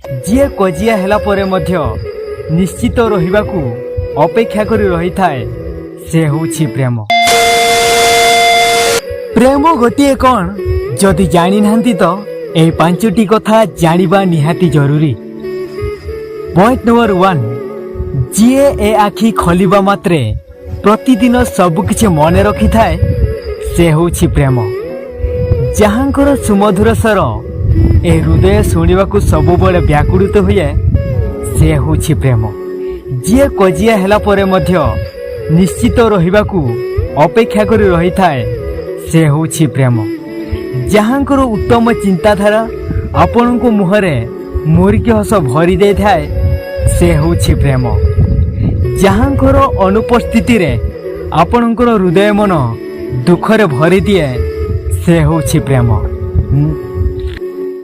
ଯିଏ କଜିଆ ହେଲା ପରେ ମଧ୍ୟ ନିଶ୍ଚିତ ରହିବାକୁ ଅପେକ୍ଷା କରି ରହିଥାଏ, ସେ ହେଉଛି ପ୍ରେମ। ପ୍ରେମ ଗୋଟିଏ କ'ଣ ଯଦି ଜାଣିନାହାନ୍ତି ତ ଏହି ପାଞ୍ଚଟି କଥା ଜାଣିବା ନିହାତି ଜରୁରୀ। ପଏଣ୍ଟ ନମ୍ବର 1, ଯିଏ ଏ ଆଖି ଖୋଲିବା ମାତ୍ରେ ପ୍ରତିଦିନ ସବୁକିଛି ମନେ ରଖିଥାଏ, ସେ ହେଉଛି ପ୍ରେମ। ଯାହାଙ୍କର ସୁମଧୁର ସ୍ୱର ଏ ହୃଦୟ ଶୁଣିବାକୁ ସବୁବେଳେ ବ୍ୟାକୁଳିତ ହୁଏ, ସେ ହେଉଛି ପ୍ରେମ। ଯିଏ କଜିଆ ହେଲା ପରେ ମଧ୍ୟ ନିଶ୍ଚିତ ରହିବାକୁ ଅପେକ୍ଷା କରି ରହିଥାଏ, ସେ ହେଉଛି ପ୍ରେମ। ଯାହାଙ୍କର ଉତ୍ତମ ଚିନ୍ତାଧାରା ଆପଣଙ୍କ ମୁହଁରେ ମୁରୁକି ହସ ଭରି ଦେଇଥାଏ, ସେ ହେଉଛି ପ୍ରେମ। ଯାହାଙ୍କର ଅନୁପସ୍ଥିତିରେ ଆପଣଙ୍କର ହୃଦୟ ମନ ଦୁଃଖରେ ଭରିଦିଏ, ସେ ହେଉଛି ପ୍ରେମ।